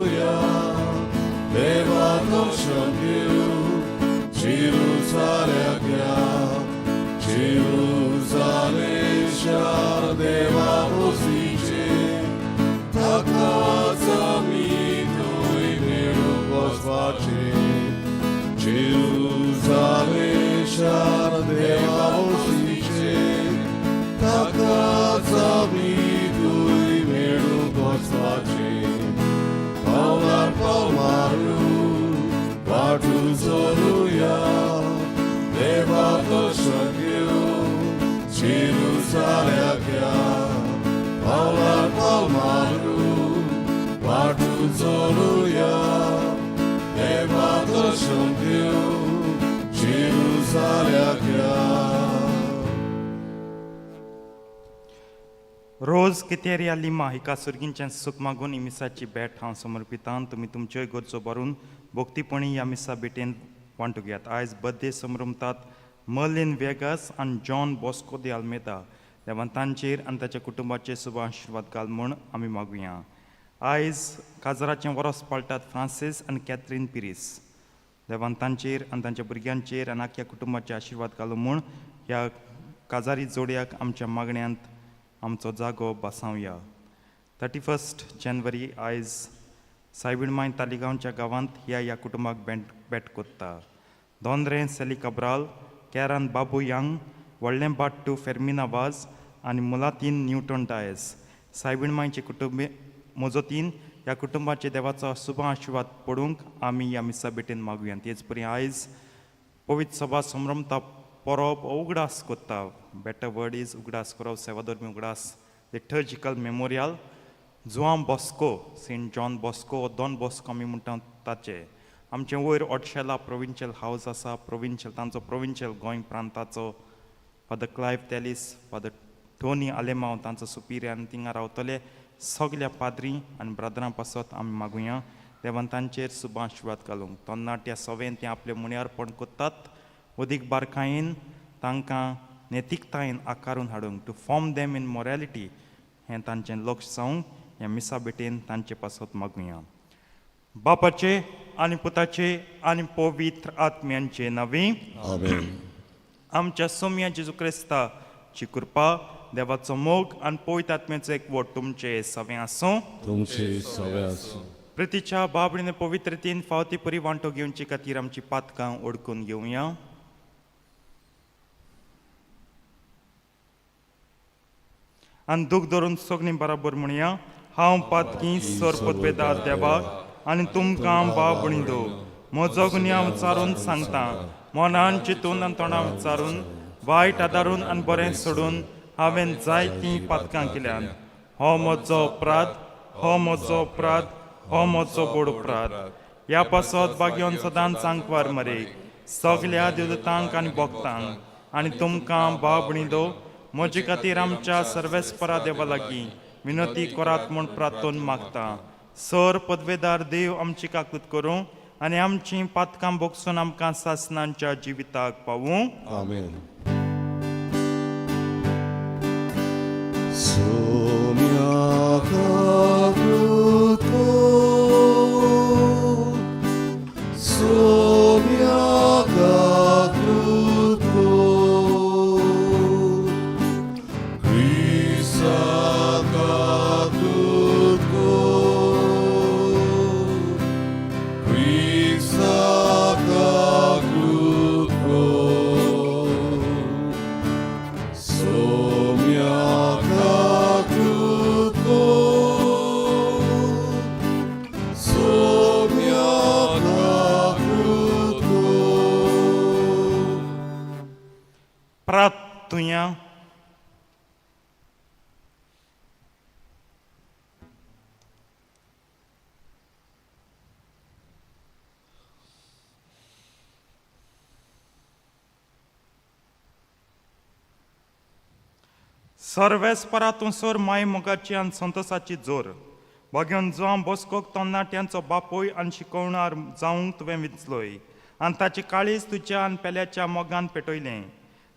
देवा दर्शन घेवंक जेरुजाल्याक या. जेरुजालेम शार देवा वस्तीचें, ताकाच आमी थंय मेळूंक वचपाचें. जेरुजालेम शार देवा वस्तीचें, ताकाच आमी थंय मेळूंक वचपाचें. पावलार पावल मारून वाटू चलुया, देवा दर्शन घेवंक जेरुजाल्याक या. पावलार पावल मारून वाटू चलुया, देवा दर्शन घेवंक जेरुजाल्याक या. रोज कितेरिया लिमा हिका सुर्गींचें सूख मागून ही मिसाची भेट हांव समर्पितां. तुमी तुमच्योय गरजो भरून भोक्तीपणी ह्या मिसा भेटेन वांटूंक घेयात. आयज बर्थडे समरमतात मर्लिन वेगास आनी जॉन बॉस्को दे आल्मेदा. देवान तांचेर आनी ताच्या कुटुंबाचेर शुभ आशिर्वाद घाल म्हूण आमी मागुया. आयज काजराचें वरस पाळटात फ्रांसीस आनी कॅथरीन पिरीस. देवान तांचेर आनी तांच्या भुरग्यांचेर आनी आख्या कुटुंबाचे आशिर्वाद घालू म्हूण ह्या काजारी जोडयाक आमच्या मागण्यांत आमचो जागो बसावया. 31 जानेवारी आयज सायबीण तालिगांवच्या गांवांत ह्या ह्या कुटुंबाक भेट भेट कोत्ता: दोंद्रें सेली कब्राल, कॅरन बाबू यंग, व्हडलें बाट्टू फेर्मिना वाज आनी मुलातीन न्यूटन डायस. सायबीण मांयचे कुटुंबे मोजोतीन ह्या कुटुंबाचे देवाचो शुभ आशिर्वाद पडूंक आमी ह्या मिसा भेटेन मागुया. तेच परी आयज पवित्र सभा संभ्रमता परब उगडास कोत्ता, बेटर वर्ड is उगडास करप, सेवाधर्मी उगडास, liturgical memorial Juan Bosco, saint John Bosco, दोन बॉस्को आमी म्हणटा ताचे. आमचें वयर ओडशेला प्रोविंशियल हावज आसा, प्रोविंशियल तांचो प्रोविंशियल गोंय प्रांताचो father Clive Telles, father Tony Alemao तांचो सुपिरियर आनी थिंगा रावतले सगल्या पाद्री आनी ब्रदरां पासत आमी मागुया देवान तांचेर शुभ आशिर्वाद घालूंक. तरणाट्या सवेन ते आपले मुण्यारपण कोत्तात, अदीक बारकायेन तांकां नैतिकतायेन आकारून हाडूंक, to form them in morality, हें तांचें लक्ष जावंक ह्या मिसा भेटेन तांचे पासत मागुया. बापाचे आनी पुताचे आनी पवित्र आत्म्यांचे नांवी. आमेन. आमच्या सोम्या जेजू क्रिस्ताची कृपा, देवाचो मोग आनी पवित्र आत्म्याचो एकवट तुमचे सवें आसूं. तुमचे सवे आसूं. प्रितीच्या बाबडीने पवित्रतेन फावती परी वांटो घेवचे खातीर आमची पातकां ओडकून घेवया आनी दूख धरून सगळीं बराबर म्हणया: हांव पातकी सरपतवेदार देवाक आनी तुमकां बाबणी दो म्हजो गुन्यांव विचारून सांगता. मनान चिंतून आनी तोंडां विचारून, वायट आदारून आनी बरें सोडून हांवें जायतीं पातकां केल्यात. हो म्हजो अपराध, हो म्हजो अपराध, हो म्हजो बोड अपराध. ह्या पासत भाग्योन सदांच सांकवार मरे, सगल्या देवदूतांक आनी भक्तांक आनी तुमकां बाबणी दो म्हजे खातीर आमच्या सर्वेस्परा देवा लागीं विनंती करात म्हूण प्रार्थोन मागता. सर पदवेदार देव आमची काकूत करूं आनी आमची पातकां भोगसून आमकां सासनांच्या जिविताक पावूं. आमेन. सोम्या काकूत कोर, सोम्या काकूत कोर, क्रिस्ता काकूत कोर, क्रिस्ता काकूत कोर, सोम्या काकूत कोर, सोम्या काकूत कोर. प्रार्थुया. सर्वेस्परा तूं सर माय मोगाची आनी संतोसाची जोर. भाग्योन जुआं बोस्कोक तरणाट्यांचो बापूय आनी शिकोवणार जावंक तुवें विंचलोय आनी ताची काळीज तुज्या आनी पेल्याच्या मोगान पेटयलें.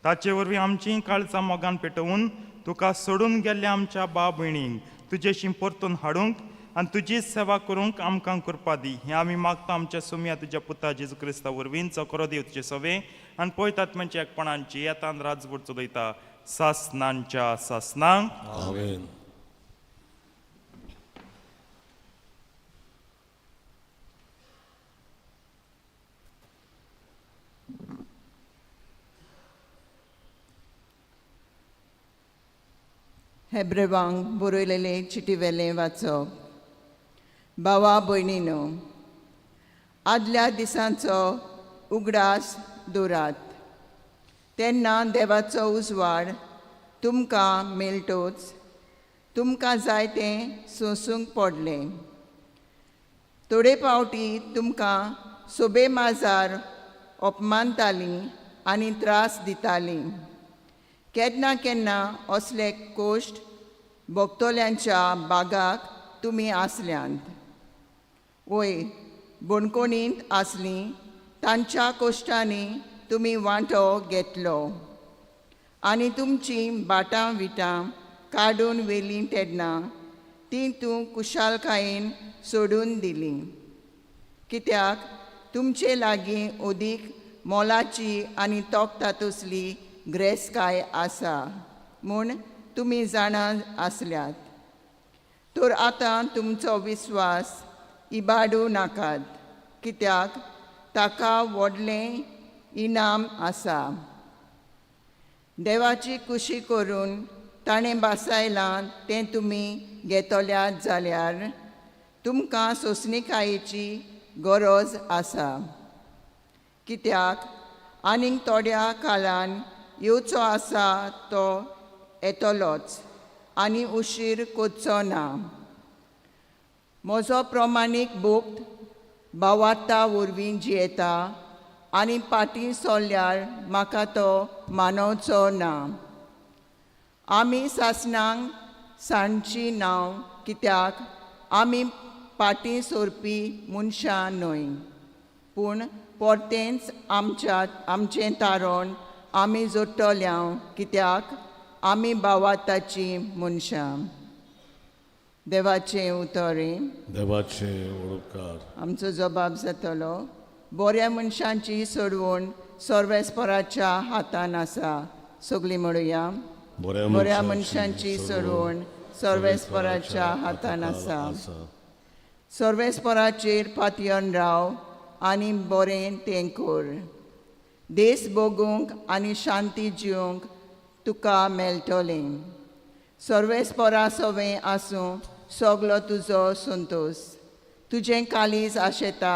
ताचे वरवीं आमचीं काळजां मोगान पेटोवन तुका सोडून गेल्ल्या आमच्या बा भयणींक तुजेशी परतून हाडूंक आनी तुजी सेवा करूंक आमकां कृपा दी. हें आमी मागता आमच्या सुमया तुज्या पुता जेजू क्रिस्ता वरवीं, जो खरो देव तुजे सवे आनी पळयतात म्हणजे एकपणान जियेतान राजवट चलयता सासनांच्या सासनांक. आमेन. हेब्रेवांक बरयलेले चिटीवेलें वाचप. भावा भयणीनो, आदल्या दिसांचो उगडास दवरात, तेन्ना देवाचो उजवाड तुमकां मेळटोच. तुमकां जाय तें सोंसूंक पडलें. थोडे फावटी तुमकां सोबे माजार अपमानतालीं आनी त्रास दितालीं. केन्ना केन्ना असले कोश्ट भोगतल्यांच्या बागाक तुमी आसल्यांत. वय बणकोणींत आसलीं तांच्या कोश्टांनी तुमी वांटो घेतलो आनी तुमचीं बाटां विटां काडून व्हेलीं तेन्ना तीं तूं कुशालकायेन सोडून दिलीं. कित्याक तुमचे लागीं अदीक मोलाची आनी तोखता तसली ग्रेसकाय आसा म्हूण तुमी जाणा आसल्यात. तर आतां तुमचो विस्वास इबाडूं नाकात, कित्याक ताका व्हडलें इनाम आसा. देवाची कुशी करून ताणें बासायलां तें तुमी घेतल्यात जाल्यार तुमकां सोंसणीकायेची गरज आसा. कित्याक आनीक थोड्या काळान येवचो आसा तो येतलोच आनी उशीर करचो ना. म्हजो प्रमाणीक भक्त भावार्ता वरवीं जियेता आनी फाटीं सरल्यार म्हाका तो मानवचो ना. आमी सासणांक सांडची नांव, कित्याक आमी फाटीं सरपी मनशां न्हय, पूण परतेंच आमचें तारण आमी जोडटल्या, कित्याक आमी भावार्थाचीं मनशां. देवाचें उतर. देवाचे उपकार. आमचो जबाब जातलो. बऱ्या मनशांची सोडवण सर्वेस्पराच्या हातान आसा. सगळीं म्हणुया. बऱ्या मनशांची सोडवण सर्वेस्पराच्या हातान आसा. सर्वेस्पराचेर पातयन राव आनी बरें तें कर. देश भोगूंक आनी शांती जिवंक तुका मेळटलें. सर्वेस्परा सवें आसूं सगलो तुजो संतोश. तुजें काळीज आशेता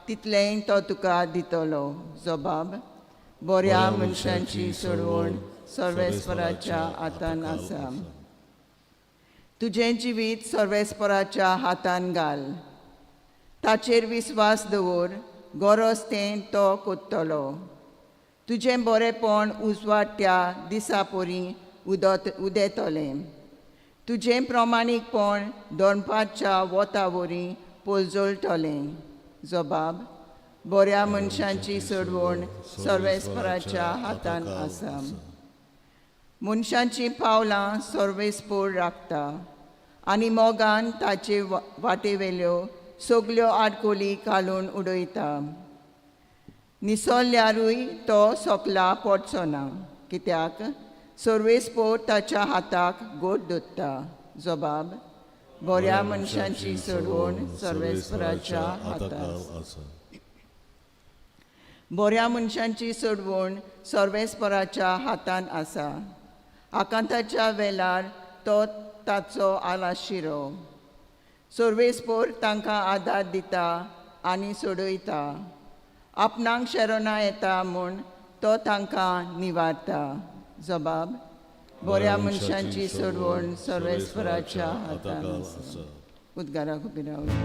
तितलेंय तो तुका दितलो. जबाब. बऱ्या मनशांची सोडवण सर्वेस्पराच्या हातान आसा. तुजें जिवीत सर्वेस्पराच्या हातान घाल. ताचेर विस्वास दवर, गरज तें तो कोत्तलो. तुजें बरेंपण उजवाडट्या दिसा परी उदेतलें. तुजें प्रमाणीकपण दनपारच्या वता वरी पोजळटलें. जबाब. बऱ्या मनशांची सोडवण सर्वेस्पराच्या हातान आसा. मनशांचीं पावलां सर्वेस्पोर राखता आनी मोगान ताचे वाटेवेल्यो सगल्यो आडकोली काडून उडयता. निसरल्यारूय तो सोकला पडचो ना, कित्याक सर्वेस्पोर ताच्या हाताक गोड दोत्ता. जबाब. बऱ्या मनशांची सोडवण सर्वेस्पराच्या हातान आसा. बऱ्या मनशांची सोडवण सर्वेस्पराच्या हातान आसा. आकांताच्या वेळार तो ताचो आलाशिरो. सर्वेस्पोर तांकां आदार दिता आनी सोडयता. आपणाक शरणां येता म्हूण तो तांकां निवारता. जबाब. बऱ्या मनशांची सोडवण सर्वेस्पराच्या हातान आसा. उद्गाराक उबी रावया.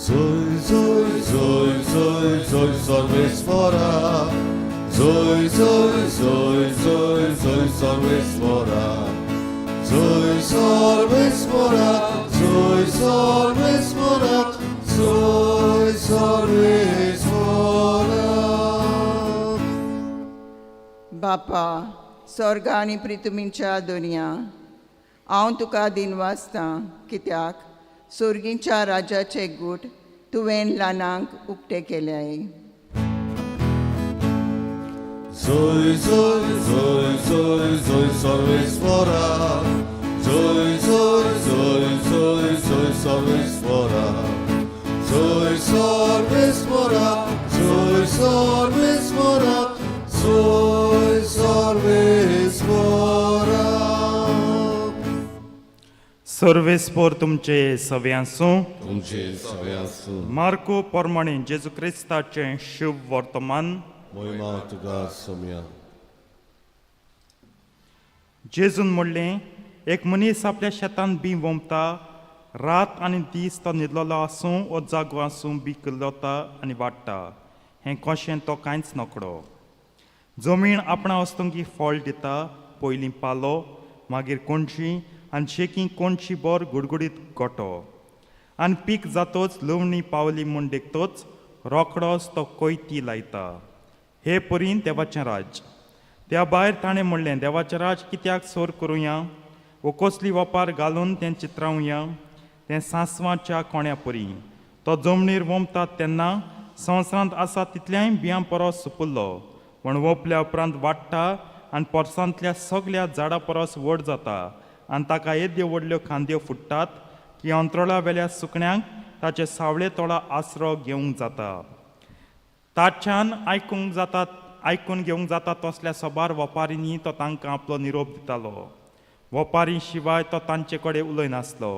Zoy, zoy, zoy, zoy, zoy, सर्वेस्परा. Zoy, zoy, zoy, zoy, zoy, सर्वेस्परा. Zoy, सर्वेस्परा, zoy, सर्वेस्परा, zoy, सर्वेस्परा. बापा, स्वर्ग आनी प्रितुमीच्या दुनिया, हांव तुका दिनवासतां कित्याक सोर्गींच्या राजाचे गूट तुवें ल्हानांक उक्ते केल्याय. Zoe, Zoe, Zoe, Zoe, Zoe, Sarvesvara. Zoe, Zoe, Zoe, Zoe, Zoe, Sarvesvara. Zoe, Sarvesvara. Zoe, Sarvesvara. Zoe, Sarvesvara. सर्वेस्पोर तुमचे सवे आसूं. तुमचे सगळे आसूं. मार्को प्रमाणे जेजू क्रिस्ताचें शुभ वर्तमान. मोहिमा तुका सोम्या. जेजून म्हणलें, एक मनीस आपल्या शेतान बी वोंपता. रात आनी दीस तो न्हिदलेलो आसूं वो जागो आसूं, बी किल्लता आनी वाडटा. हें कशें तो कांयच नकळो. जमीन आपणा वस्तुंकी फळ दिता, पयलीं पालो, मागीर कोणशी आनी शेकी कोणशी बोर गुडगुडीत गोटो. आनी पीक जातोच लवणी पावली म्हूण देखतोच रोखडोच तो कोयती लायता. हे परीन देवाचें राज्य. त्या भायर ताणें म्हणलें, देवाचें राज कित्याक सोर करुया वो कसली वपार घालून तें चित्रावया? तें सांसवाच्या कोण्या परी. तो जमनीर वोमतात तेन्ना संवसारांत आसा तितल्याय बियां परस सुपुल्लो, पूण वोपल्या उपरांत वाडटा आनी पोरसांतल्या सगल्या झाडां परस व्हड जाता आनी ताका येद्यो व्हडल्यो खांदयो फुट्टात की अंत्रोळा वेल्या सुकण्यांक ताचे सावळे तोळा आसरो घेवंक जाता. ताच्यान आयकूंक जाता, आयकून घेवंक जाता तसल्या सबार वपारींनी तो तांकां आपलो निरोप दितालो. वपारी शिवाय तो तांचे कडेन उलयनासलो,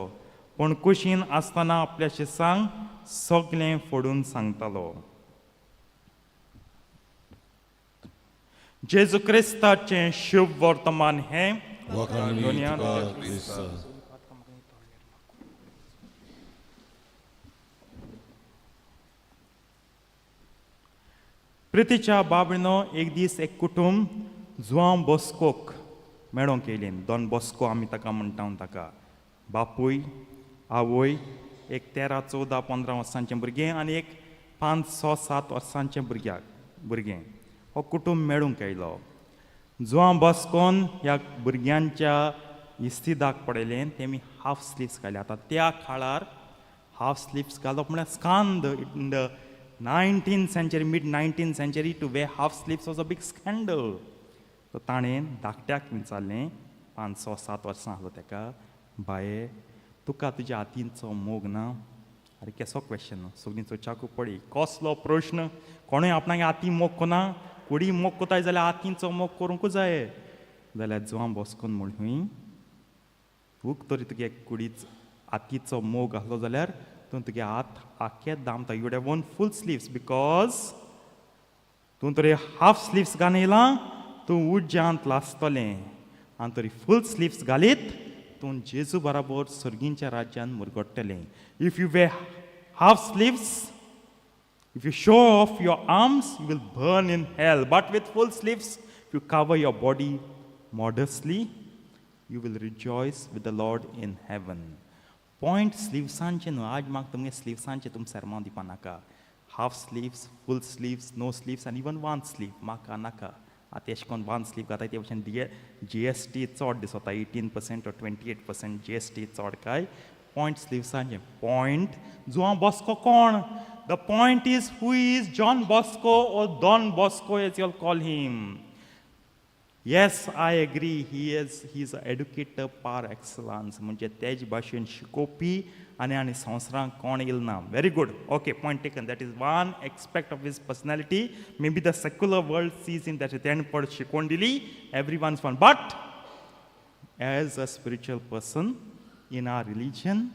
पूण कुशीन आसतना आपल्या शिसांक सगळें फोडून सांगतालो. जेजू क्रिस्ताचें शुभ वर्तमान हें. वाखाणणी दुनिया तुका क्रिस्ता. प्रितीच्या बाबणो, एक दीस एक कुटुंब जुआंव बोस्कोक मेळोंक येयलीं. डॉन बॉस्को आमी ताका म्हणटा. ताका बापूय, आवय, एक 13, 14, 15 वर्सांचें भुरगें आनी एक 5, 6, 7 वर्सांचें भुरगें. हो कुटुंब मेळूंक येयलो. जुआंव बॉस्कोन ह्या भुरग्यांच्या इस्तिदाक पळयलें, तेमी हाफ स्लिव्स घाले. आतां त्या काळार हाफ स्लिव्स घालप म्हळ्यार स्कांद. In the 19th century, mid 19th century, to wear half sleeves was a big scandal. So ताणें धाकट्याक विचारलें, 5, 6, 7 वर्सां आसलो तेका, बाये, तुका तुज्या आतींचो मोग ना? आरे, केसो क्वेश्चन! सगळीं चोचाकू पळय, कसलो प्रश्न! कोणूय आपणागे आती मोग कोना? कुडी मोग कोताय जाल्यार आतींचो मोग करूंकूच जाय. जाल्यार जुआंव बॉस्कोन म्हणूय, तूं तरी तुगे कुडीच आतीचो मोग आसलो जाल्यार तूं तुगे हात आख्खे दामता, you have worn full sleeves, because तूं तरी हाफ स्लिव्स घालून येयलां, तूं उज्यांत लासतलें, आनी तरी फूल स्लिव्स घालीत तूं जेजू बराबर सर्गींच्या राज्यान मुरगडटलें. If you wear half sleeves, if you show off your arms, you will burn in hell. But with full sleeves, if you cover your body modestly, you will rejoice with the Lord in heaven. Point स्लिव्सांचे न्हू. आज म्हाका तुमगे स्लिव्सांचे तुम सेरमांव दिवपा नाका. Half sleeves, full sleeves, no sleeves आनी even one sleeve म्हाका नाका. आतां एशें कोन्न वन स्लीव घाताय ते भशेन डी जीएसटी चड दिसता, 18% or 28% GST चड. काय पॉयंट स्लिव्सांचे? पॉयंट जुआंव बॉस्को कोण? The point is, who is John Bosco or Don Bosco, as you'll call him? Yes, I agree, he is a educator par excellence. म्हणजे तेज भाशेन शिकोवपी आनी संवसारांत कोण येयल ना. Very good, okay, point taken. That is one aspect of his personality. Maybe the secular world sees in that. तेणें पड शिकोवन दिली, every one fun, but as a spiritual person in our religion,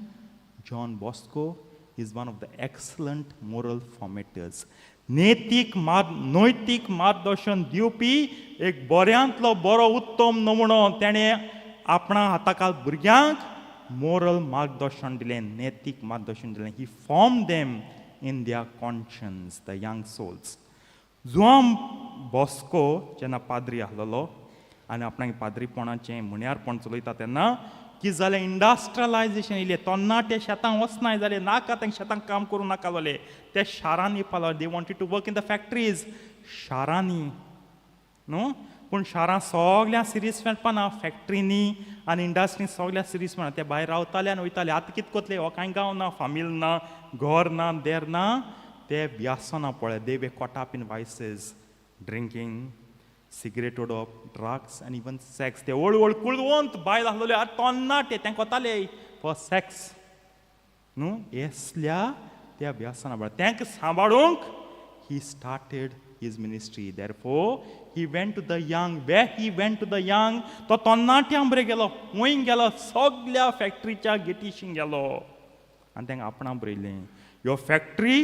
John Bosco is one of the excellent moral formators. नैतीक मार्ग, नैतीक मार्गदर्शन दिवपी एक बऱ्यांतलो बरो उत्तम नमुनो. तेणें आपणा हाताखाल भुरग्यांक मोरल मार्गदर्शन दिलें, नैतीक मार्गदर्शन दिलें. He form them in their conscience, the young souls. Juan Bosco जेन्ना पाद्री आसलेलो आनी आपणाक पाद्रीपणाचें म्हण्यारपण चलयता तेन्ना कितें जालें? इंडस्ट्रियलायजेशन येयलें. तरणाटे शेतां वचनाय जाले. नाका तांकां शेतांक काम करूं नाका जाले. ते शारांनी पावले. They wanted to work in the factories, शारांनी न्हू. पूण पूण शारां सगळ्या सिरियस मेळपाना, फॅक्टरींनी आनी इंडस्ट्रीन सगळ्या सिरियस मेळना. ते भायर रावताले आनी वयताले. आतां कितें कोतले, हो कांय गांव ना, फामील ना, घर ना, देर ना, ते व्यसनां पळय. They were caught up in vices, drinking, cigarette ओडप, drugs आनी इवन सॅक्स. ते व्हड व्हड कुळवंत बायल आसलेल्यो, आतां तोन्नाटे तें कोताले फॉर सॅक्स न्हू. येसल्या त्या व्यसना बळ तांकां सांबाळूंक he started his ministry. Therefore he went to the young. Where he went to the young? तो तोन्नाट्यां बरें गेलो, वंय गेलो, सगल्या फॅक्टरीच्या गेटीशी गेलो आनी तांकां आपणा बरयलें. ह्यो फॅक्टरी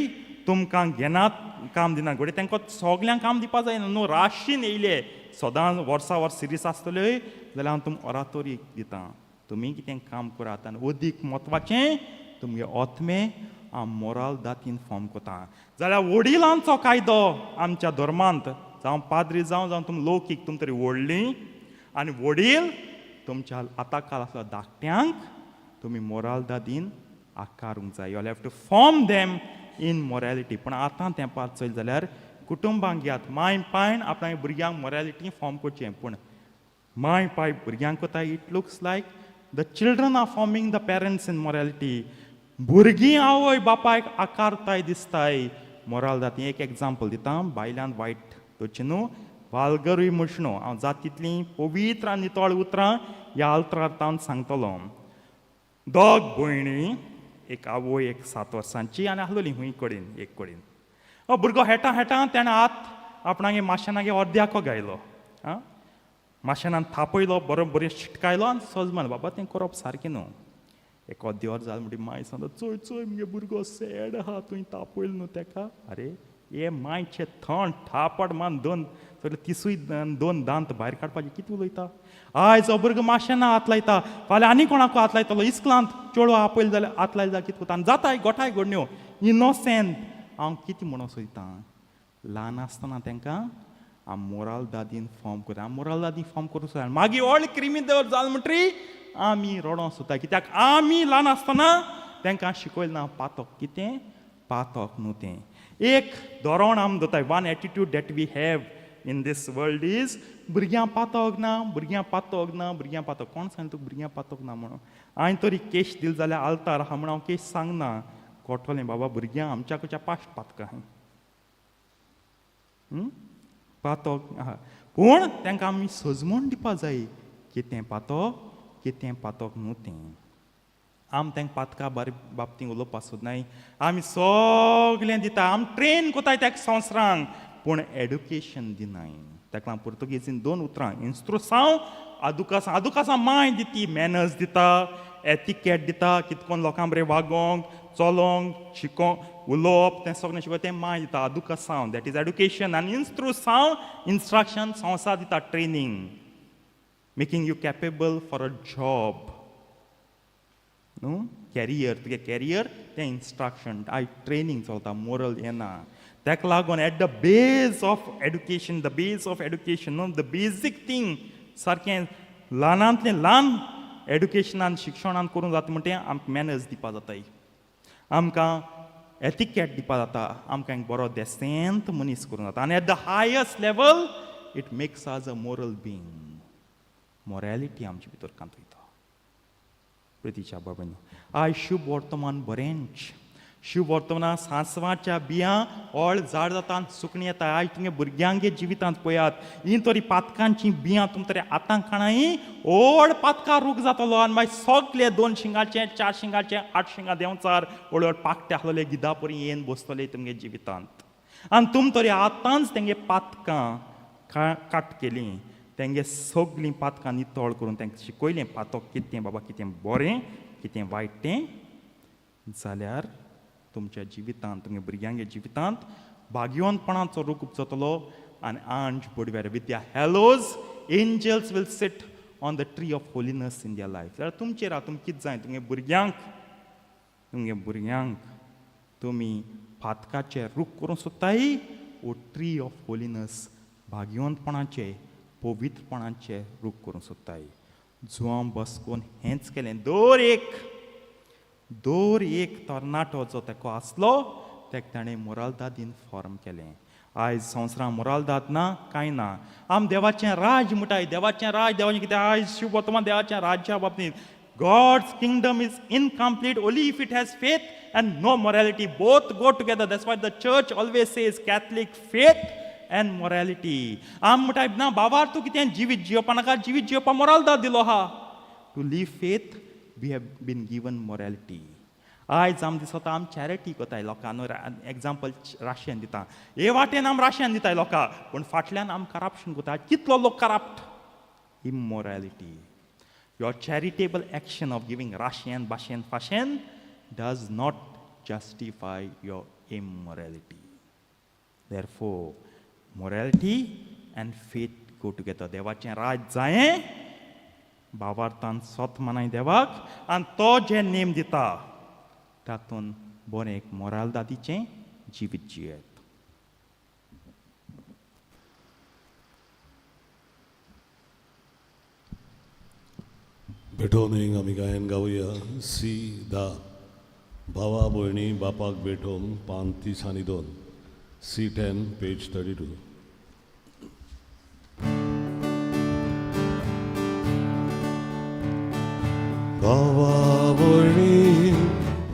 तुमकां घेनात, काम दिना. घडये तांकां सगल्यांक काम दिवपा जाय न्हू. राशीन येयले सदां वर्सा वर्स सिरीस आसतल्यो जाल्यार हांव तुमकां ओरातोरी दिता, तुमी कितें काम करात आनी अदीक म्हत्वाचें तुमगे आत्मे हांव मोराल दातीन फॉर्म कोता. जाल्यार वडिलांचो कायदो आमच्या धर्मांत, जावं पाद्री जावं, जावं तुमी लौकीक, तुम तरी व्हडलीं आनी वडील तुमच्या आतां काल आसलो धाकट्यांक तुमी मोराल दादीन आकारूंक जाय. You have to form them in morality. पूण आतां तेंपार चोयलें जाल्यार कुटुंबांक घेयात, माय पायन आपल्या भुरग्यांक मोरालिटी फॉर्म करचें, पूण माय पाय भुरग्यांक कोता. It looks like the children are forming the parents in morality. भुरगीं आवय बापायक आकारताय दिसताय मोराल जाती. एक एग्जाम्पल दिता, बायल्यान वायट दवरचें न्हू, वालगरूय म्हणचें न्हू. हांव जात तितलीं पवित्र आनी नितळ उतरां ह्या आल्त्रार तावन सांगतलो. दोग भयणी, एक आवय, एक 7 वर्सांची आनी आसलोली हुंय कडेन एक कडेन. हो भुरगो हेटा हेटा तेणें हात आपणागे माशेनागे अर्द्याको गायलो. आं, माशेनान थापयलो, बरो बरें शिटकायलो आनी सज बाबा तें करप सारकें न्हू. एक अर्दी वर जालें म्हणटी माय सांगता, चोय चोय, मुगे भुरगो सॅड आहा, तुवें तापयलो न्हू तेका. आरे, हे मायचे थंड थापट मान दोन सगळे तिसूय दोन दांत भायर काडपाचे. कितें उलयता? आयज हो भुरगो माशेना हात लायता, फाल्यां आनी कोणाकू हात लायतलो. इस्कलांत चेडो आपयलें जाल्यार हात लायले जाल्यार कितें कोता? आनी जाताय गोठाय घडण्यो इनोसेंट. हांव कितें म्हणूंक सोदतां, ल्हान आसतना तांकां आम मोराल दादीन फॉर्म करता, आम मोराल दादीन फॉर्म करूंक सोदता. मागीर व्हडले क्रिमिनल जाल म्हणटरी आमी रडोंक सोदता, कित्याक आमी ल्हान आसतना तांकां शिकयलें ना पातक कितें, पातक न्हू तें. एक धोरण आम दवरताय. One attitude that we have in this world is भुरग्यां पातक ना, भुरग्यां पातक ना, भुरग्यां पातक. कोण सांगता तुका भुरग्यां पातक ना म्हणून? हांवें तरी केश दिली जाल्यार आल्तार आहा म्हूण हांव केश सांगना. कोटोलें बाबा, भुरग्यां आमच्या कडच्या पास्ट पातकां आहाय, पातक आहा, पूण तांकां आमी सजमण दिवपा जाय कितें पातक, कितें पातक न्हू तें. आम तांकां पातका बारी बाबतींत उलोवपाक सोदनाय. आमी सगळें दिता, आमी ट्रेन कोताय ताका संवसारांक, पूण एडुकेशन दिनाय. ताका लागून पुर्तुगेजीन दोन उतरां, इन्स्ट्रुसांव, आदुकासांव. आदुकासांव माय दिती, मॅनर्स दिता, एतिकेट दिता, कितकोन कोन्न लोकां बरें वागोंक, चलोंक, शिकोंक, उलोवप, तें सगळें शिकोवप तें माय दिता, आदुकासांव, that is education. आनी इन्स्ट्रुसांव, इन्स्ट्रक्शन, संवसार दिता, training, making you capable for a job न्हू, कॅरियर, तुगे कॅरियर तें इन्स्ट्रक्शन. आयज ट्रेनींग चलता, मोरल येना. ताका लागून at the base of education, the base of education न्हू, the basic thing, सारकें ल्हानांतलें ल्हान एडुकेशनान, शिक्षणान करूंक जाता म्हणटा तें आमकां मॅनर्स दिवपा जाताय, आमकां एतिकेट दिवपा जाता, आमकां एक बरो देसेंत मनीस करूंक जाता. आनी at the highest level it makes us a moral being. Morality आमचे भितर कांतयता. प्रितीच्या बाबांनो, आयज शुभ वर्तमान बरेंच. शुभ वर्तमाना सांसवाच्या बियां ओळ झाड जाता आनी सुकणीं येता. आयज तुमगे भुरग्यांगे जिवितांत पळयात, ही तरी पातकांची बियां तुम तरी आतां काणाय, व्हड पातकां रूख जातलो आनी मागीर सगळे दोन शिंगाचे, चार शिंगाचे, आठ शिंगां देंवचार व्हड व्हड पाकटे आसलेले गिदा परी येवन बसतले तुमगे जिवितांत. आनी तुम तरी आतांच तेंगे पातकां काट केलीं, तेंगे सगळीं पातकां नितळ करून तांकां शिकयलें पातक कितें बाबा, कितें बरें, कितें वायट तें, जाल्यार तुमच्या जिवितांत, तुमच्या भुरग्यांच्या जिवितांत भाग्यवंतपणाचो रूख उपजतलो आनी आंज बडव्यार with their halos angels will sit on the tree of holiness in their life. जाल्यार तुमचेर आहा, तुमकां कितें जाय. तुमगे भुरग्यांक तुमी पातकाचे रूख करूंक सोदताय वो ट्री ऑफ होलिनस, भाग्यवंतपणाचे, पवित्रपणाचे रूख करूंक सोदताय? जुवांव बॉस्कोन हेंच केलें. दर एक तरणाटो जो तेको आसलो तेका ताणें मोरालदादीन फॉर्म केलें. आयज संवसारां मोरालदाद ना कांय ना. आम देवाचें राज म्हणटाय, देवाचें राज, देवाचें कितें आयज शिव वर्तमान देवाचें राज्या बाबतींत God's kingdom is incomplete only if it has faith and no morality. Both go together. That's why the church always says Catholic faith and morality. आम म्हणटाय ना बाबा तूं कितें जिवीत जियोपा नाका, जिवीत जियोपा मोरालदाद दिलो आहा. To live faith we have been given morality. आयज आम दिसता आम चॅरिटी कोताय लोकां न्हू, एग्जाम्पल राशेन दिता, हे वाटेन आम राशेन दिताय लोकां, पूण फाटल्यान आम करप्शन कोता. कितलो लोक corrupt, immorality. Your charitable action of giving ration bashen fashen does not justify your immorality. Therefore, morality and faith go together. देवाचें राज जायें भावार्थान सोत मानाय देवाक आनी तो जे नेम दिता तातूंत बरें एक मोरालदादीचें जिवीत जियेत. भेटोवनीक आमी गायन गावया सी धा भावा भयणी बापाक भेटोवन पान 30 आनी 2 C 10 page 32. भावा भयणी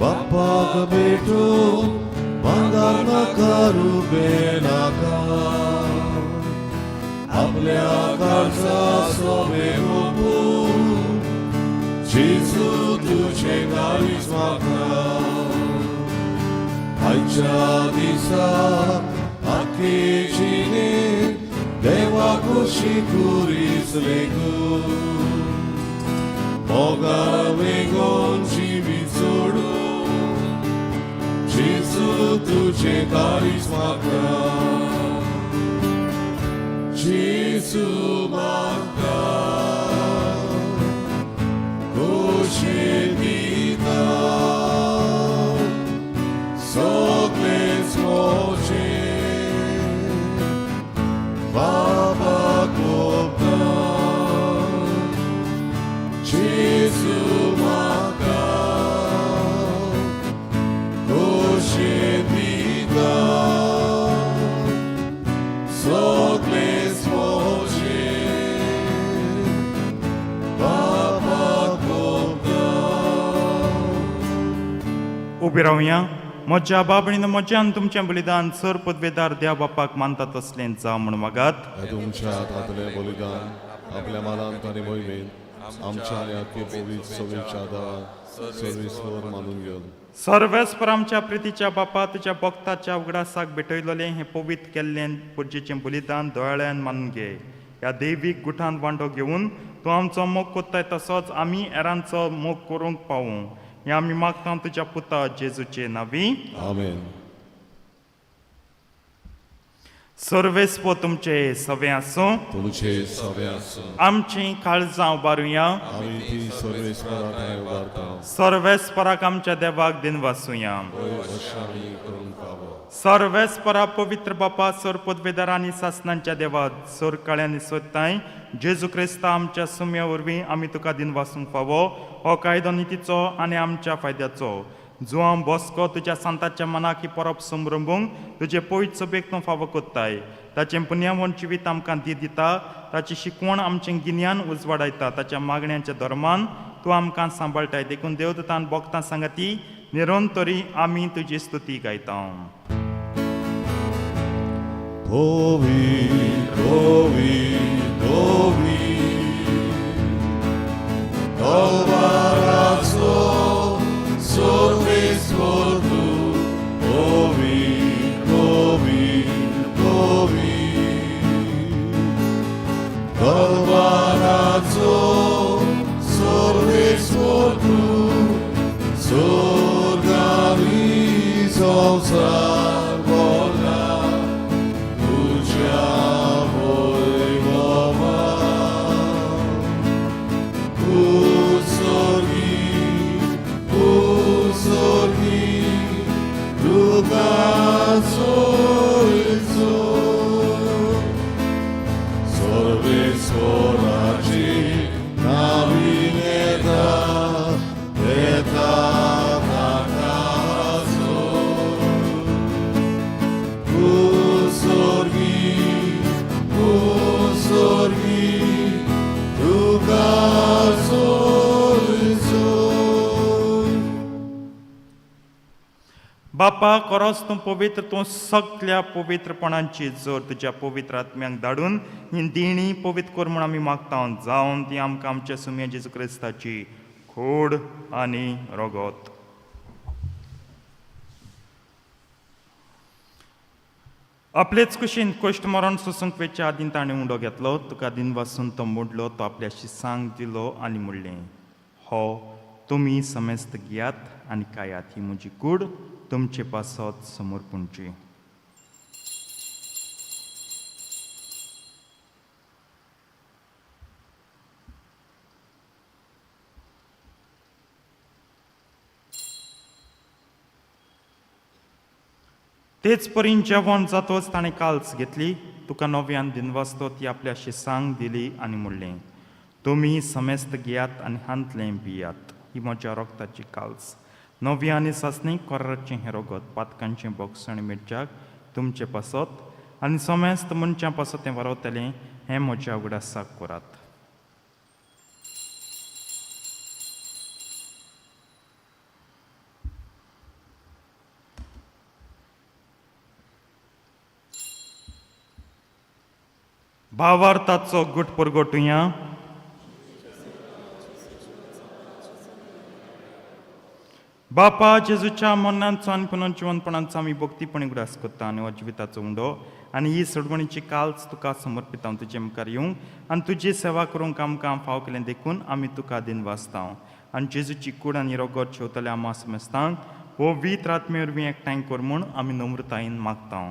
बापाक भेटोवन भांगर नाका रुपे नाका, आपल्या काळजा सोबे ओपून जेजू तुझे काळीज म्हाका. आयच्या दिसा आख्खे जिणेंत देवा खोशी कुरीस लेगून मोगा वेगोन जिवीत सोडून जेजू तुझे काळीज म्हाका, जेजू म्हाका खोशी दिता सगळेच म्हजें बाबा कोपता, जेजू म्हाका खोशी दिता सगळेच म्हजें बाबा कोपता. उबी रावया. म्हज्या बाबणीन म्हज्यान तुमचें बलिदान सर पदवेदार देव बापाक मानता तसलें जावं म्हूण मागात. हे तुमच्या हातांतलें बलिदान आपल्या मानांत आनी मोहिमेन आमच्या आनी आख्खे पवित्र सभेच्या आदारान सर्वेस्पर मानून घेवन सर्वेस्पर आमच्या प्रितीच्या बापा तुज्या भक्ताच्या उगडासाक भेटयलेलें हें पवित्र केल्लें पुर्जेचें बलिदान दोळ्यान मानून घे. ह्या दैवीक गुठान वांटो घेवन तूं आमचो मोग कोत्ताय तसोच आमी हेरांचो मोग करूंक पावूं, हें आमी मागता तुज्या पुता जेजूचे नांवी. आमेन. सर्वेस्पर तुमचे सवे आसूं. तुमचे सवे आसूं. आमचीं काळजां उबारुया. आमी ती सर्वेस्परा थंय उबारता. सर्वेस्पराक आमच्या देवाक दिनवासुया. अशें आमी करूंक फावो. सर्वेस्परा पवित्र बापा सर पदवेदार आनी सासनांच्या देवा सर काळ्यांनी सोदताय जेजू क्रिस्ता आमच्या सुम्या वरवीं आमी तुका दिनवासूंक फावो. हो कायदो नितीचो आनी आमच्या फायद्याचो. जुआंव बॉस्को तुज्या सांताच्या मनाक ही परब संभ्रंबूंक तुजे पयत सभेक तूं फावो कोत्ताय. ताचें पुण्यावण जिवीत आमकां दी दिता, ताची शिकवण आमचें गिन्यान उजवाडायता, ताच्या मागण्यांच्या धर्मान तूं आमकां सांबाळटाय. देखून देवदूतान भोगतां सांगाती निरंतरी आमी तुजी स्तुती गायता. Ovi, ovi, ovi, Alvarazo, sorvesportu, ovi, ovi, ovi, Alvarazo, sorvesportu, sorgani samsar vola. बापा खरोच तूं पवित्र, तूं सगल्या पवित्रपणांची जोर तुज्या पवित्र आत्म्यांक धाडून ही देणी पवित्र कर म्हूण आमी मागता, जावन ती आमकां आमच्या सुम्या जेजू क्रिस्ताची खोड आनी रगत. आपलेच कुशीन कश्ट मरण सोसूंक वेच्या आदीं ताणें उंडो घेतलो, तुका दिनवासून तो मोडलो, तो आपल्या शिसांक दिलो आनी म्हणलें, हो तुमी समेस्त घेयात आनी खायात, ही म्हजी कूड तुमचे पासत समर्पणची. तेच परीन जेवण जातोच ताणें काल्स घेतली, तुका नव्यान दिनवासतो ती आपल्या शिसांक दिली आनी म्हणलें, तुमी समेस्त घेयात आनी हांतलें पियात, ही म्हज्या रगताची काल्स, नवी आनी सासणी कोराचें हें रगत पातकांचें बोगसण मिरच्याक तुमचे पासत आनी समेस्त मनशां पासत तें वरवतलें, हें म्हज्या उगडासाक करात. भावार्थाचो गुट परगटुया. बापा जेजूच्या मरणाचो आनी पुनर्जिवनपणाचो आमी भक्तीपणी उगडास करता आनी हो जिविताचो उंडो आनी ही सोडवणीची काल्स तुका समर्पिता तुजे मुखार येवंक आनी तुजी सेवा करूंक आमकां फाव केलें देखून आमी तुका दिनवासता. आनी जेजूची कूड आनी रगत शेवतल्या आमा समेस्तांक पवित्र आत्मे वरवीं एकठांय कर म्हूण आमी नम्रतायेन मागता.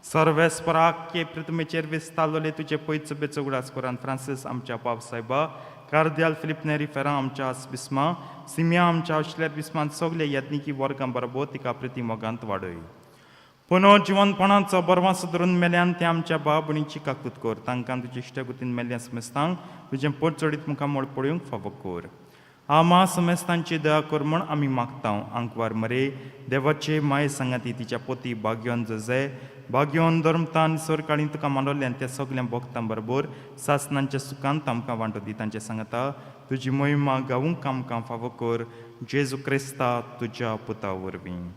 सर्वेस्पराक पृथ्वीचेर विस्तारलेले तुजे पयच बेचो उगडास कर आनी फ्रांसीस आमच्या पाप सायबा, कार्दियाल फिलीप नेरी फेरा आमच्या बिस्मा, सिमिया आमच्या आशिल्यार बिस्मान सगळे यत्निकी वर्गां बरोबर तिका प्रिती मोगांत वाडय. पुनर्जिवनपणाचो बरवास धरून मेल्यान ते आमच्या बाबणीची काकूत कर, तांकां तुजे इश्टगुतीन मेल्ल्या समेस्तांक तुजें पोट चडीत मुखामळ पळोवंक फावो कर. आमा समेस्तांची दया कर म्हूण आमी मागता. आंकवार मरे देवाचे माये सांगाती तिच्या पोती भाग्योन जजे भाग्योन धर्मतान सरकाळी तुका मानवल्यान त्या सगळ्या भक्तां बरोबर सासनांच्या सुखांत आमकां वांटो दी. तांचे सांगता तुजी मोहिमा गावूंक आमकां फावो कर, जेजू क्रिस्ता तुज्या पुता वरवीं.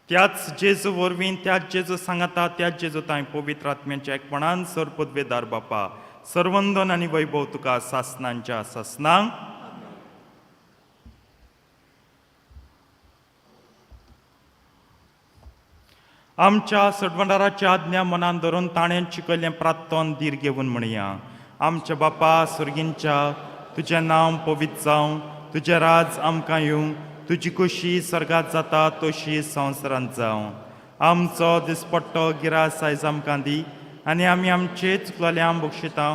त्याच जेजू वरवीं, त्याच जेजू सांगाता, त्याच जेजू तांय पवित्र आत्म्याच्या एकपणान सरपदवेदार बापा सर्वंदन आनी वैभव तुका सासनांच्या सासनांक. आमच्या सडवंडाराच्या आज्ञा मनान धरून ताणें शिकयल्लें प्रार्थन धीर घेवन म्हणया. आमच्या बापा सुर्गींच्या, तुजें नांव पवित्र जावं, तुजें राज आमकां येवं, तुजी खुशी स्वर्गात जाता तशी संवसारांत जावं. आमचो दिसपट्टो गिरास आयज आमकां दी आनी आमी आमचे चुकलेल्या बक्षिता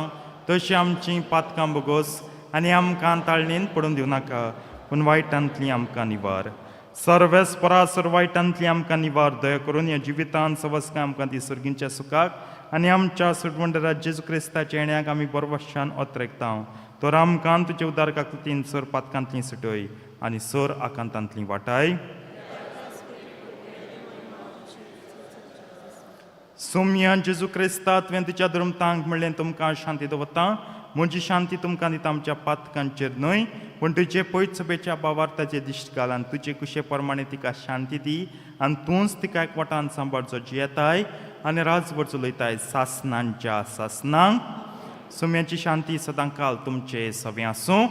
तशी आमची पातकां बोगोस आनी आमकां ताळणीन पडून दिवं नाका, पूण वायटांतली आमकां निवार. सर्वेस्परा वायटांतली आमकां निवार. दया करून ह्या जिवितान सवस्कां आमकां ती सर्गींच्या सुखाक आनी आमच्या सुटवंडरा जेजू क्रिस्ताच्या येण्याक आमी बरवशान ओतरेकता. तर आमकां तुजे उदार काकुतीन सर पातकांतली सुटय आनी सर आकांतांतली वाटाय. सोम्या जेजू क्रिस्ता तुवें तुज्या धर्मतांक म्हणलें तुमकां शांती दवरता, म्हजी शांती तुमकां दिता, आमच्या पातकांचेर न्हय पूण तुजे पयच सभेच्या बावार्थाचे दिश्ट घाल आनी तुजे कुशे प्रमाणे तिका शांती दी आनी तूंच तिका एकवटान सांबाळचो जियेताय आनी राजभर चलयताय सासनांच्या सासनांक. सोम्याची शांती सदां काल तुमचे सवें आसूं.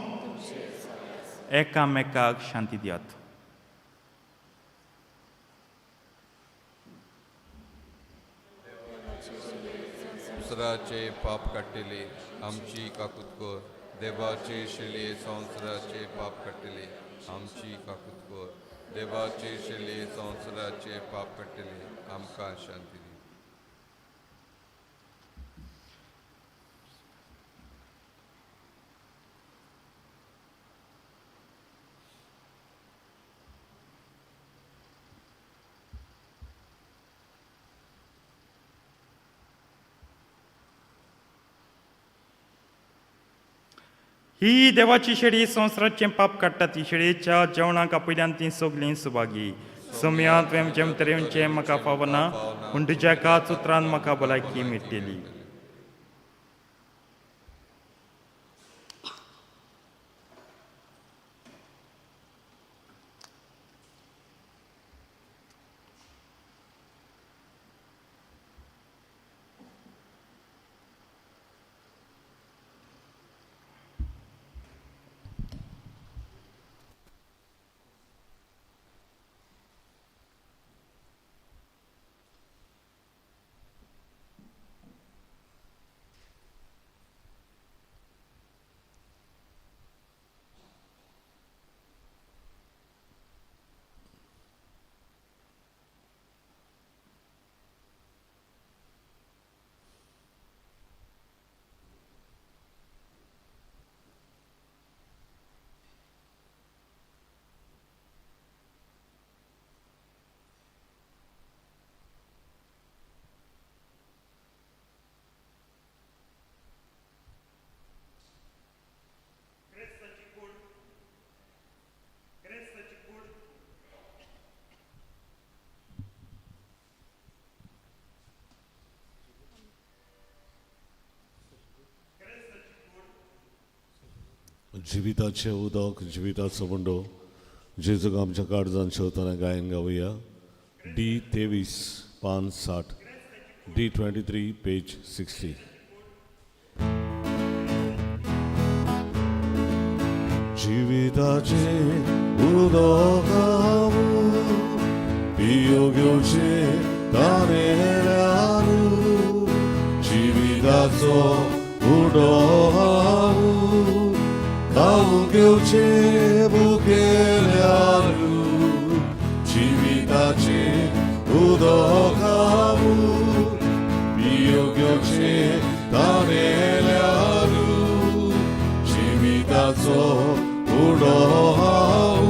एकामेकाक शांती दियात. संवसाराचे पाप काडटले आमची काकूत कर, देवाचे शेले संवसाराचे पाप काडटले आमची काकूत कर, देवाचे शेले संवसाराचे पाप काडटले आमकां शांती दी. ही देवाची शेळी संवसाराचें पाप काडटा, ती शेळयेच्या जेवणाक आपयल्यान ती सगलीं सुभागी. सोम्या तुवें जेम तरेचें म्हाका फावना, पूण तुज्या एकाच उतरान म्हाका भलायकी मेळटली. जिविताचें उदक जिविताचो बंडो जेजूक आमच्या काळजान शेवतना गायन गावया. डी 23 पान 60, डी 23 पेज 60. जिविताचें उदक हांव पियो घेवचें ताणेल्यार, जिविताचो उडो हांव खावंक घेवचें भुकेल्यार, जिविताचें उदक हांव पियो घेवचें ताणेल्यार, जिविताचो उडो हांव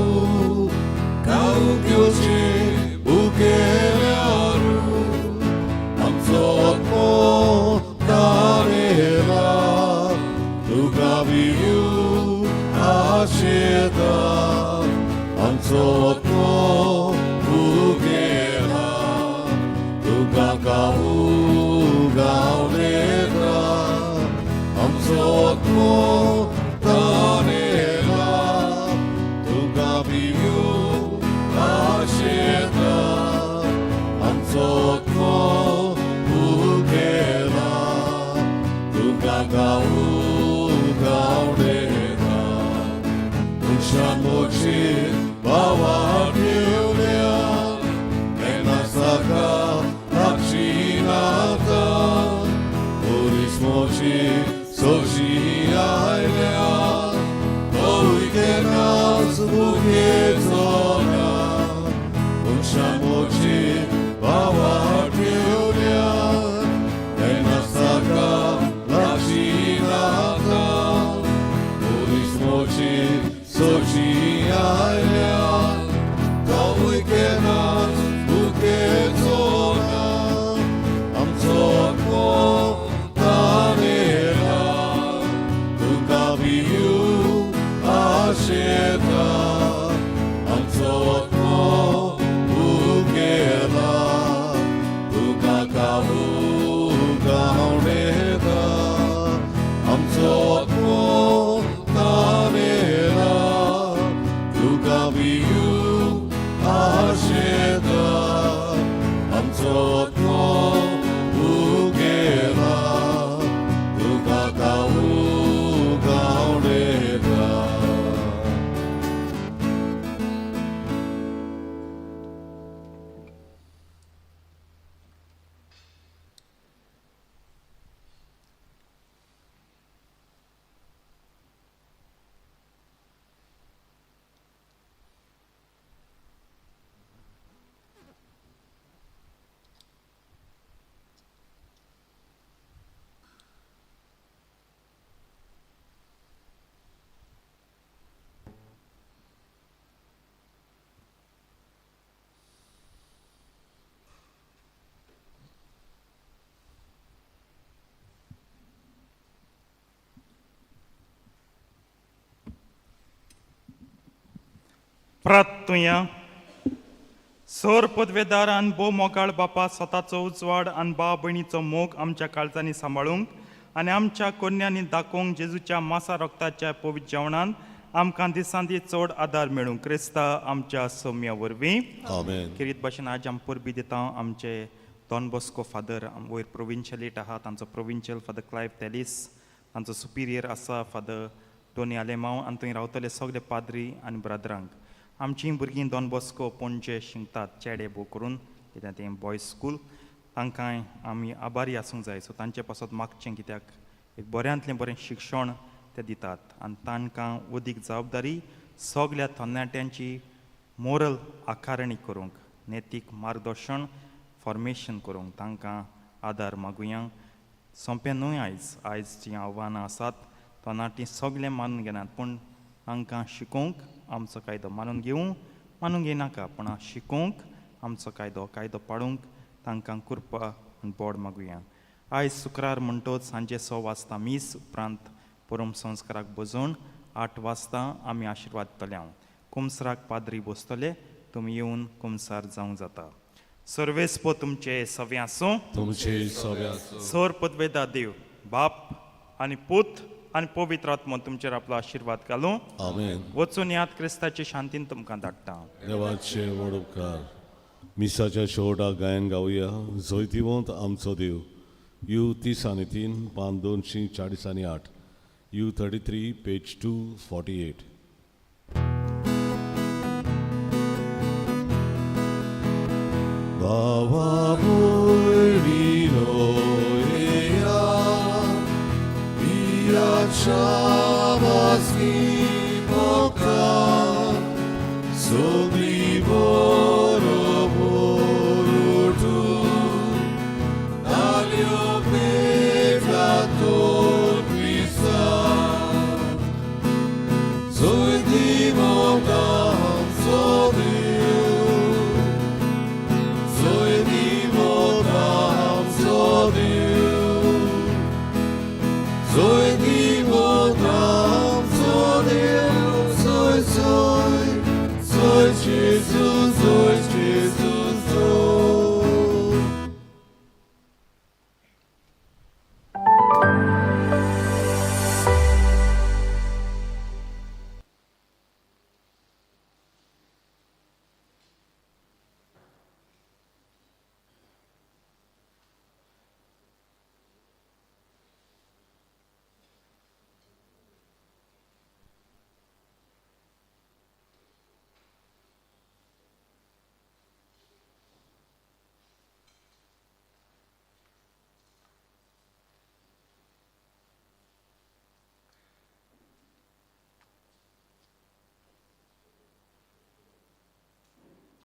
खावंक घेवचें भुकेल्यार, आमचो आत्मो तारेला तुका भियू आशेता, आमचो आत्मो भुकेला तुका गावू गावलेता, आमचो आत्मो तारेला तुका भियू आशेता, आमचो आत्मो भुकेला तुका गावू गावलेता. मनशान मोची भावा ठेवल्या केन्ना साका लागची नाका, पोलीस मोची सोशी आयल्या तोवूय केन्नाच भुकेचो ना. मनशान मोची भावा ठेवल्या केन्ना साका लागची नाका, पोलीस मोची सोशी आयल्या तोवूय केन्नाच भुकेचो ना. आमचो आत्मो तारेला तुका भियू आशेता, आमचो आत्मो भुकेला तुका गावू गावणेता, आमचो आत्मो तारेला तुका भियू आशेता, आमचो आत्मो भुकेला तुका गावू गावणेता. प्रार्थुया. सोर पदवेदार आनी भोव मोगाळ बापा, स्वताचो उजवाड आनी भाव भयणीचो मोग आमच्या काळजांनी सांबाळूंक आनी आमच्या कोन्यांनी दाखोवंक जेजूच्या मासा रक्ताच्या पवित्र जेवणान आमकां दिसान दीस चड आदार मेळूंक क्रिस्ता आमच्या सोम्या वरवीं. आमेन. खेरीत भाशेन आज आमी परबी दिता आमचे डॉन बॉस्को फादर वयर प्रोविंशियलेट आहा, तांचो प्रोविंशियल फादर क्लायव तेलीस, तांचो सुपिरियर आसा फादर टोनी आलेमांव आनी थंय रावतले सगळे पाद्री आनी ब्रादरांक. आमचीं भुरगीं डॉन बॉस्को पणजे शिकतात चेडे भोव करून कित्याक तें बॉयज स्कूल, तांकांय आमी आभारी आसूंक जाय. सो तांचे पासत मागचें कित्याक एक बऱ्यांतलें बरें शिक्षण ते दितात आनी तांकां अदीक जबाबदारी सगल्या तरणाट्यांची मोरल आकारणी करूंक, नैतीक मार्गदर्शन फॉर्मेशन करूंक तांकां आदार मागुया. सोंपें न्हय आयज, आयज जीं आव्हानां आसात तरणाटीं सगळें मानून घेनात, पूण तांकां शिकोवंक आमचो कायदो मानून घेवं मानून घेयनाका, पूण शिकोवंक आमचो कायदो कायदो पाडूंक तांकां कृपा आनी बोड मागुया. आयज शुक्रार म्हणटोच सांजे 6 वाजता मीस, उपरांत परम संस्काराक बजोवन 8 वाजता आमी आशिर्वाद दितले. हांव कुमसराक पाद्री बसतले, तुमी येवन कुमसार जावंक जाता. सर्वेस्पो तुमचे सवे आसूं. तुमचे सव्या. सर पदवेदा देव बाप आनी पूत आनी पवित्र आत्मो तुमचेर आपलो आशिर्वाद घालूं. आमेन. वचून याद, क्रिस्ताचे शांतीन तुमकां धाडटा. देवाचे व्हड उपकार. मिसाच्या शेवटाक गायन गावया, जैतिवंत आमचो देव, you 33, पान 248, U 33, page 248. बाबा भयणीनो येया, बियाच्या मोका सगळी बरोबर उठून तालयो पेटला तोर मिसा. जैतिवंत आमचो देव, जैतिवंत आमचो देव, जैतिवंत आमचो देव, जय जय जय जेजू.